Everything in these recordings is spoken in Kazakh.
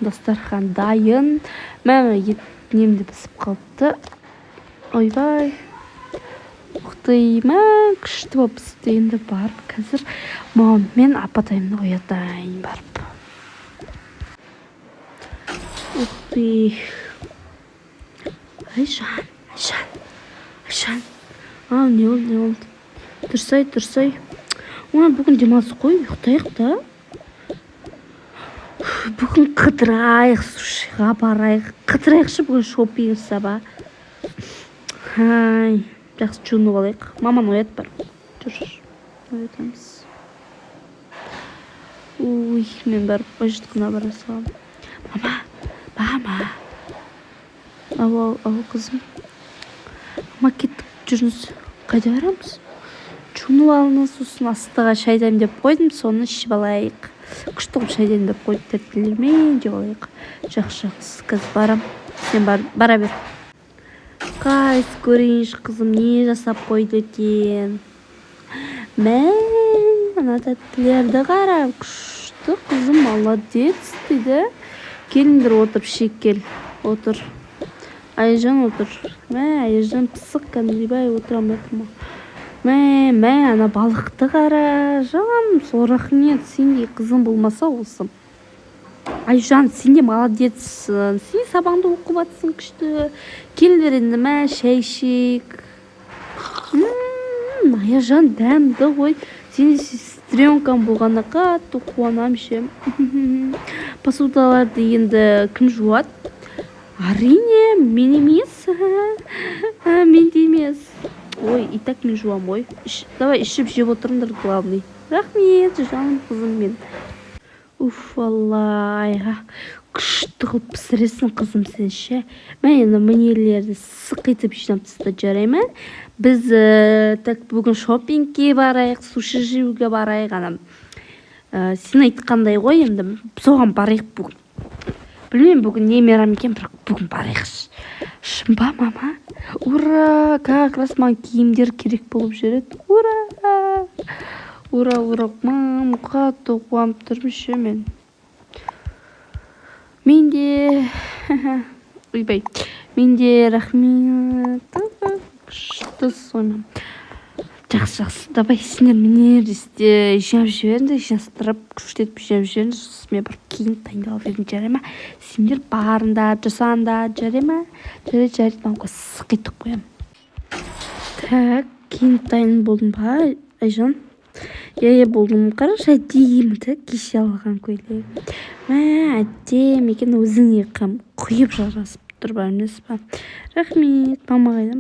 Дастархан дайын. Мә, ет нем де пісіп қалыпты. Ойбай, ух ты, мә, күшті болып пісті. Енді барып қазір мамам мен апатайымды оятайын барып. Ух ты, Айжан, Айжан, Айжан! А, не болды, не болды? Тұрсай, тұрсай. Ой, бүгін демалыс қой, ұйықтайық та. Бүгін қыдырайық, сушиға барайық, қыдырайықшы бүгін, шопинг жасап. Ай, жақсы, жуынып алайық. Маманы оят, бар, жүр, оятамыз. Ой, мен барып әжетханаға бара саламын. Мама, мама! Ау, ау, ау, қызым. Мама, кеттік, жүріңіз. Қайда барамыз? Жуынып алыңыз, сосын астыға шай дәмдеп қойдым, соны ішіп алайық. Күшті қылып шай дәмдеп қойдым, тәттілермен жеп алайық. Жақсы, жақсы, қазір барам. Сен бар, бара бер. Қайсы, көрейінші, қызым не жасап қойды екен? Мә, ана тәттілерді қара, күшті, қызым, молодец дейді. Келіңдер, отырып ішейік, кел, отыр, Аяжан, отыр. Мә, Аяжан пысық кәдімгідей. Бай, отыра алмай жатырмын. Мә, мә, ана балықты қара, жаным сол, рахмет. Сендей қызым болмаса осы. Айжан, сен де молодецсің, сен сабағыңды оқып жатсың, күшті. Келіңдер енді, мә, шай ішейік. Аяжан, дәмді ғой. Сенде сестренкаң болғанына қатты қуанамын ше. Посудаларды енді кім жуады? Әрине, мен емес, мен де емес. Ой, и так мен жуамын ғой. Давай, ішіп жеп отырыңдар, главный. Рахмет, жаным қызым мен. Уф, алла, айға күшті қылып пісіресің, қызым, сен ше. Мә, енді мынелерді сықитып жинап таста, жарай ма? Біз так, бүгін шопингке барайық, суши жеуге барайық. Ана сен айтқандай ғой, енді соған барайық бүгін. Білмеймін, бүгін не мейрам екен, бірақ бүгін барайықшы. Шын ба, мама? Ура! Как раз маған киімдер керек болып жүреді. Ура, ура, ура! Мам, қатты қуанып тұрмын ше мен. Мен де, ойбай, мен де, рахмет, күшті. Соны, жақсы, жақсы, давай, сендер міне жерде жинап жіберіңдер, жинастырып, күштетіп жинап жіберіңдер. Сосын мен барып киініп, дайындалып берейін, жарай ма? Сендер барыңдар, жасаңдар, жарай ма? Жарайды, жарайды, мамка, сықитып қоямын. Так, киініп дайын болдың ба, Айжан? Иә, болдым. Қарашы, әдемі да, кеше алған көйлек. Мә, әдемі екен, өзіңе құйып жарасып тұр бар емес па? Рахмет. Мама қайда?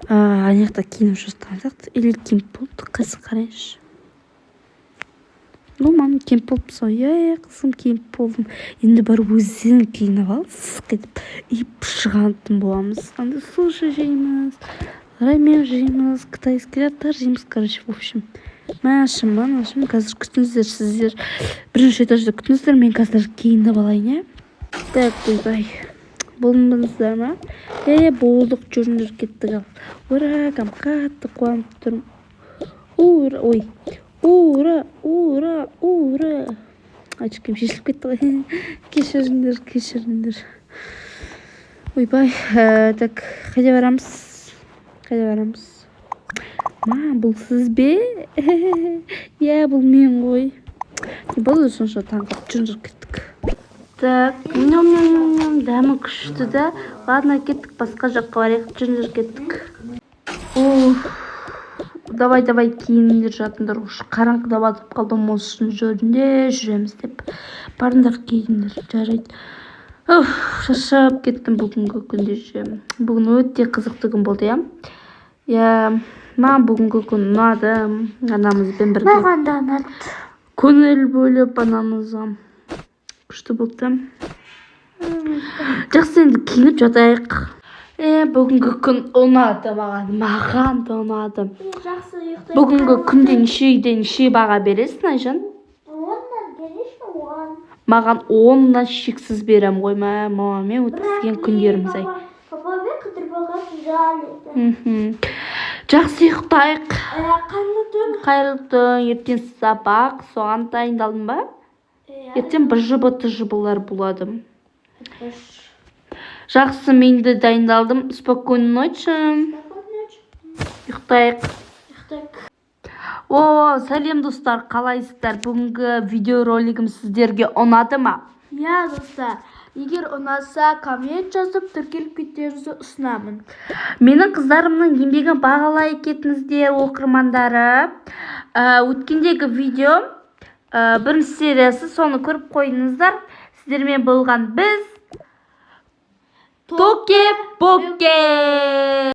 Ана жақта киініп жатқан сияқты или киініп болды, қазір қарайыншы. Ну, мам, киініп болыпсың ғой. Иә, қызым, киініп болдым. Енді барып өзің киініп ал, сық етіп, и шығатын боламыз. Анда суши жейміз, рамен жейміз, китайский заттар жейміз, короче, в общем. Мә, шын ба, шын? Қазір күтіңіздер, сіздер бірінші этажда күтіңіздер, мен қазір киініп алайын, иә. Так, ойбай, болдыңыздар ма? Иә, болдық, жүріңдер, кеттік. Ал, ура, кәдімгі қатты қуанып тұрмын. Ура, ой, ура, ура, ура! Очким шешіліп кетті ғой, кешіріңдер, кешіріңдер. Ойбай, так, қайда барамыз, қайда барамыз? Ма, бұл сіз бе? Иә, бұл мен ғой. Не болды сонша таңқалып? Жүріңдер, кеттік. Так, ням ням ням, дәмі күшті да. Ладно, кеттік, басқа жаққа барайық, жүріңдер, кеттік. Уф, давай, давай, киініңдер, жатыңдар. Уж қараңғыда батып қалдым, осы жөнінде жүреміз деп. Барыңдар, киіңдер, жарайды. Уф, шаршап кеттім бүгінгі күнде ше. Бүгін өте қызықты күн болды, иә. Иә, маған бүгінгі күн ұнады. Анамызбен бірге Маған да ұнады. көңіл бөліп анамызға, күшті болды да. Жақсы, енді киініп жатайық. Бүгінгі күн ұнады маған, маған да ұнады. Жақсы ұйықтаймын. Бүгінгі күнде нешеден неше баға бересің, Айжан? 10-нан, конечно, 10. Маған 10-нан шексіз беремін ғой. Мә, мамамен өткізген күндеріміз ай. Папамен қыдырып алған жаль еді. Жақсы, ұйықтайық. Қайырлы түн. Қайырлы түн. Ертең сабақ, соған дайындалдың ба? Иә. Ертең бжб тжблар болады. Жақсы, мен де дайындалдым. Спокойной ночи. Спокойной ночи. Ұйықтайық. Ұйықтайық. О, сәлем, достар, қалайсыздар? Бүгінгі видеоролигім сіздерге ұнады ма? Иә, достар, егер ұнаса, коммент жазып, тіркеліп кетуіңізді ұсынамын. Менің қыздарымның еңбегін бағалай кетіңіздер, оқырмандары. Өткендегі видео бірінші сериясы, соны көріп қойыңыздар. Сіздермен болған біз, Токе Боке.